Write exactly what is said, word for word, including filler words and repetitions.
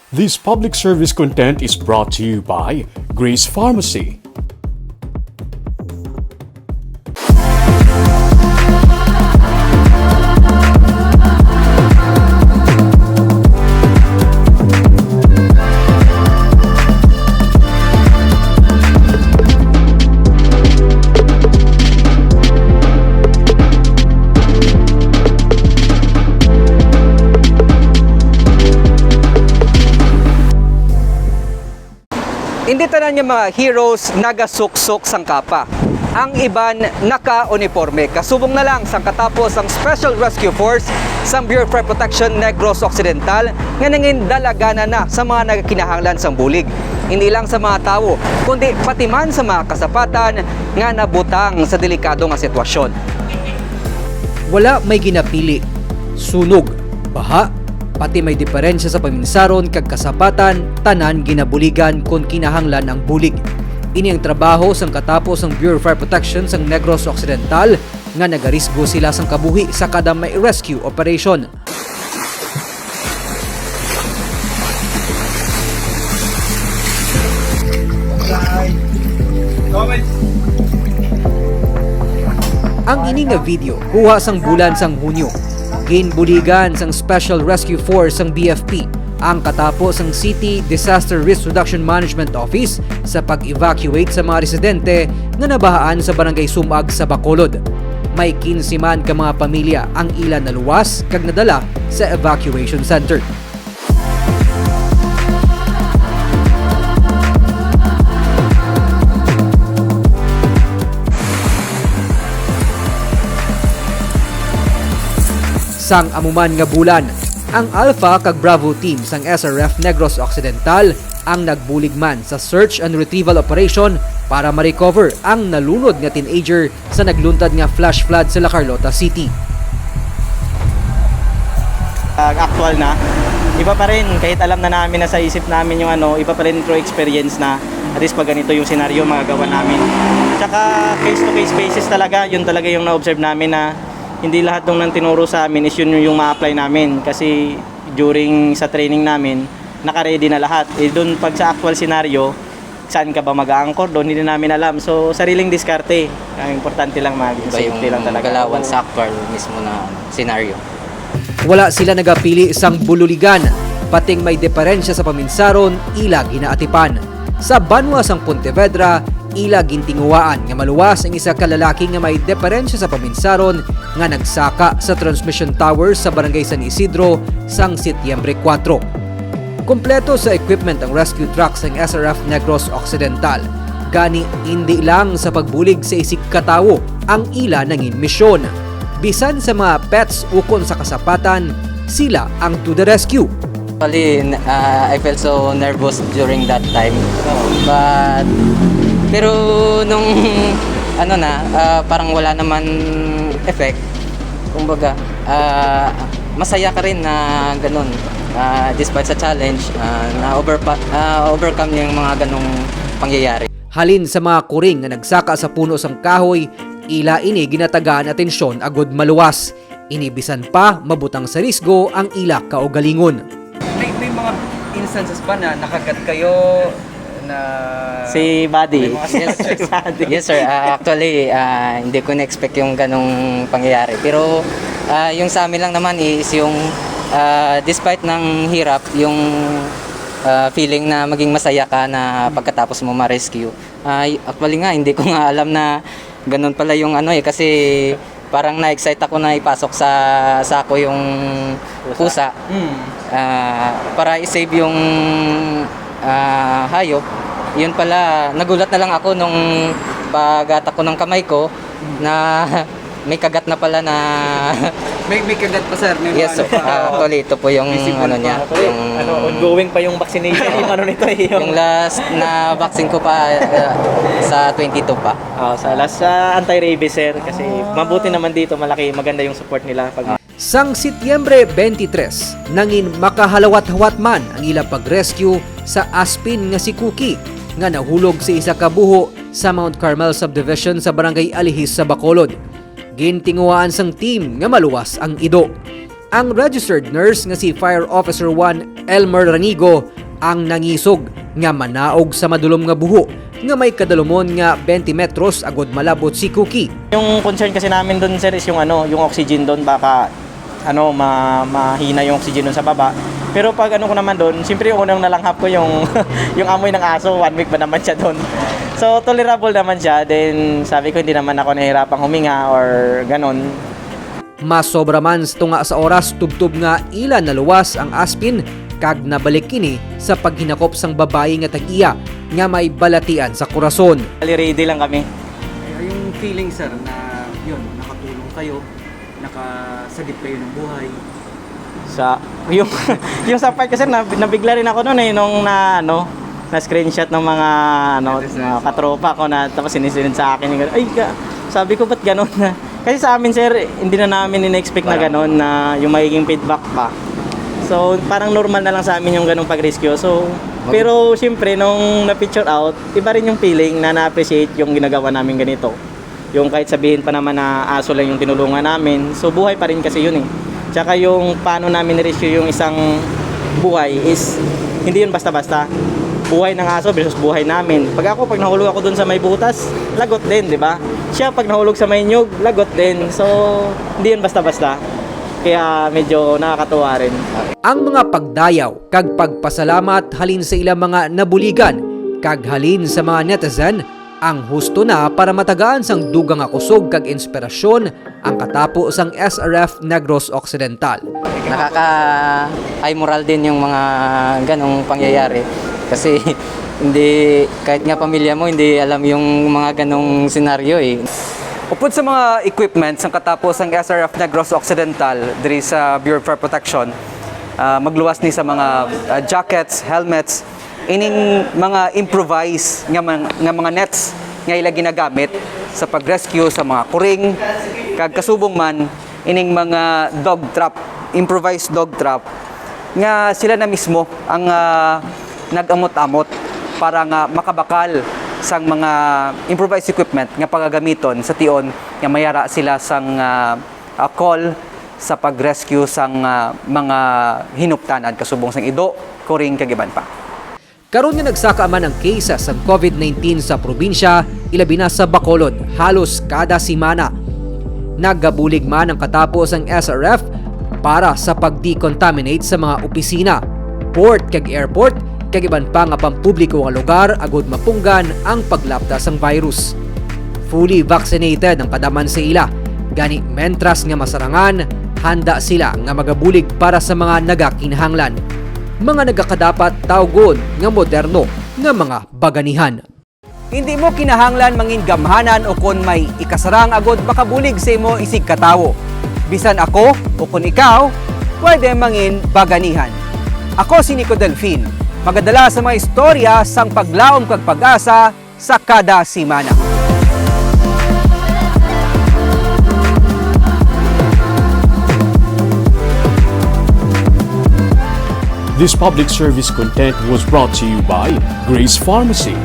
This public service content is brought to you by Grace Pharmacy. Hindi tanan nga mga heroes nagasuksok sang kapa. Ang iban naka-uniporme. Kasubong na lang sang katapos ang Special Rescue Force sang Bureau of Fire Protection Negros Occidental nga nangin dalaganan na sa mga nagakinahanglan sang bulig. Hindi lang sa mga tawo, kundi pati man sa mga kasapatan nga nabutang sa delikado nga sitwasyon. Wala may ginapili. Sunog, baha, pati may diferensya sa paminsaron kag kasapatan, tanan ginabuligan kon kinahanglan ang bulig. Ini ang trabaho sang katapos sang Bureau of Fire Protection sang Negros Occidental nga nagarisgo sila sang kabuhi sa kada may rescue operation. Ang ini nga video kuha sang bulan sang Hunyo. Ginbuligan sang Special Rescue Force sang B F P ang katapo sang City Disaster Risk Reduction Management Office sa pag-evacuate sa mga residente nga nabahaan sa Barangay Sumag sa Bacolod. May quince man ka mga pamilya ang ila naluwas kag nadala sa evacuation center. Sang amo man nga bulan, ang Alpha kag Bravo team sang S R F Negros Occidental ang nagbulig man sa search and retrieval operation para ma-recover ang nalunod nga teenager sa nagluntad nga flash flood sa La Carlota City. Pag actual na, iba pa rin. Kahit alam na namin na sa isip namin yung ano, iba pa rin through experience na at least pag ganito yung senaryo, magagawa namin. Tsaka case-to-case basis talaga, yun talaga yung na-observe namin na hindi lahat ng nang tinuro sa amin is yun yung ma-apply namin. Kasi during sa training namin, naka-ready na lahat. Eh, doon pag sa actual scenario, saan ka ba mag-aangkor doon? Hindi namin alam. So, sariling diskarte. Ang importante lang, maging Iba yung safety lang talaga. galawan sa actual mismo na scenario. Wala sila nagapili sang bululigan, pating may diferensya sa paminsaron ila ginaatipan. Sa banwa sang Pontevedra, ila gintinguhaan nga maluwas ang isa ka lalaki nga may diferensya sa paminsaron nga nagsaka sa transmission tower sa Barangay San Isidro sang Setyembre kuwatro. Kompleto sa equipment ang rescue truck sang S R F Negros Occidental. Gani, indi lang sa pagbulig sa isig ka tawo ang ila nangin misyon. Bisan sa mga pets ukon sa kasapatan, sila ang to the rescue. Actually, n- ah, I felt so nervous during that time. But, pero nung, ano na, ah, parang wala naman effect. Kumbaga, ah, masaya ka rin na ganun. Ah, despite sa challenge, ah, na overpa- ah, overcome yung mga ganung pangyayari. Halin sa mga kuring nga nagsaka sa puno sang kahoy, ila ini ginatagaan atensyon agud maluwas. Ini bisan pa mabutang sa risgo ang ila kaugalingon. May, may mga instances ba na nakagat kayo na Si Buddy. May mga Yes, Si Buddy. yes sir. Ah, actually, ah, hindi ko na-expect yung ganong pangyayari. Pero ah, yung sa amin lang naman is yung ah, despite ng hirap, yung ah, feeling na maging masaya ka na pagkatapos mo ma-rescue. Ah, actually nga, hindi ko nga alam na ganun pala yung ano eh. Kasi parang na-excite ako na ipasok sa sako yung pusa. Mm. Ah, para i-save yung ah, hayop. Yun pala, nagulat na lang ako nung paghatak ko ng kamay ko na may kagat na pala na May, may kagat pa, sir. May Yes, mga sir. Ah, actually, ito po yung Visible ano pa. niya. Actually, Yung, ano, ongoing pa yung vaccination, yung ano nito eh. yung Yung, last na vaccine ko pa ah, sa twenty-two pa. oh, sa last sa anti-rabies, sir. Kasi mabuti naman dito, malaki, maganda yung support nila. Pag Sang Setyembre twenty-three, nangin makahalawat-hawat man ang ilang pag-rescue sa aspin nga si Cookie nga nahulog sa isa ka buho sa Mount Carmel Subdivision sa Barangay Alihis sa Bacolod. Gintinguhaan sang team nga maluwas ang ido. Ang registered nurse nga si Fire Officer one Elmer Ranigo ang nangisog nga manaog sa madulom nga buho nga may kadalumon nga twenty metros agud malabot si Cookie. Yung concern kasi namin dun, sir, is yung ano, yung oxygen dun, baka ano, ma-, mahina yung oxygen dun sa baba. Pero pag ano ko naman dun, siyempre yung unang nalanghap ko yung, yung amoy ng aso, one week ba naman siya dun. So, tolerable naman siya. Then, sabi ko, hindi naman ako nahihirapang huminga or ganun. Masobra man sa tunga sa oras, tubtob nga ila naluwas ang aspin, kag nabalik kini sa paghinakop sang babayi nga tag-iya nga may balatian sa korason. Bali, ready lang kami. Yung feeling, sir, na yun, nakatulong kayo, nakasagip kayo ng buhay. Sa, yung, yung sa part kasi, nab-, nabigla rin ako noon eh, nung na, ano, na screenshot ng mga, ano, Netizen. Mga katropa ko na, tapos sinisend sa akin, yung, "Ay, ka-," sabi ko, "Ba't ganun?" Kasi sa amin, sir, hindi na namin in-expect na Parang ganun, na yung magiging feedback pa. So, parang normal na lang sa amin yung ganung pag-rescue. So, Mag- pero siyempre, nung na-picture out, iba rin yung feeling na na-appreciate yung ginagawa namin ganito. Yung kahit sabihin pa naman na aso lang yung tinulungan namin, so buhay pa rin kasi yun eh. Tsaka yung paano namin rescue yung isang buhay is hindi yun basta-basta. Buhay ng aso versus buhay namin. Pag ako, pag nahulog ako dun sa may butas, lagot din, di ba? Siya, pag nahulog sa may nyug, lagot din. So, hindi yun basta-basta. Kaya medyo nakakatuwa rin. Ang mga pagdayaw kag pagpasalamat halin sa ilang mga nabuligan kag halin sa mga netizen ang husto na para matagaan sang dugang nga kusog kag inspirasyon ang katapo sang S R F Negros Occidental. Nakaka-high moral din yung mga ganong pangyayari. Kasi hindi, kahit nga pamilya mo, hindi alam yung mga ganong senaryo eh. Upod sa mga equipment sang katapo sang S R F Negros Occidental diri sa Bureau of Fire Protection, ah, magluwas ni sa mga, ah, jackets, helmets, ining mga improvise nga man-, nga mga nets nga ila ginagamit sa pag-rescue sa mga kuring, kag kasubong man ining mga dog trap, improvised dog trap, nga sila na mismo ang, ah, nag-amot-amot para nga makabakal sang mga improvised equipment nga pagagamiton sa tion nga mayara sila sang, ah, ah, call sa pag-rescue sang, ah, mga hinuptanan kasubong sang ido, kuring, kag iban pa. Karon nga nagsaka man ang cases sang COVID nineteen sa probinsya, ilabi na sa Bacolod, halos kada semana nagabulig man ang katapo sang S R F para sa pag-decontaminate sa mga opisina, port kag airport, kag iban pa nga pampubliko nga lugar agud mapunggan ang paglapda sang virus. Fully vaccinated ang kada man sa ila, gani mentras nga masarangan, handa sila nga magabulig para sa mga nagakinahanglan. Mga nagakadapat tawgon nga moderno nga mga baganihan. Hindi mo kinahanglan mangin gamhanan ukon may ikasarang agud makabulig sa imo isig ka tawo. Bisan ako ukon ikaw, pwede mangin baganihan. Ako si Nico Delfin, magadala sa mga istorya sang paglaom kag pag-asa sa kada semana. This public service content was brought to you by Grace Pharmacy.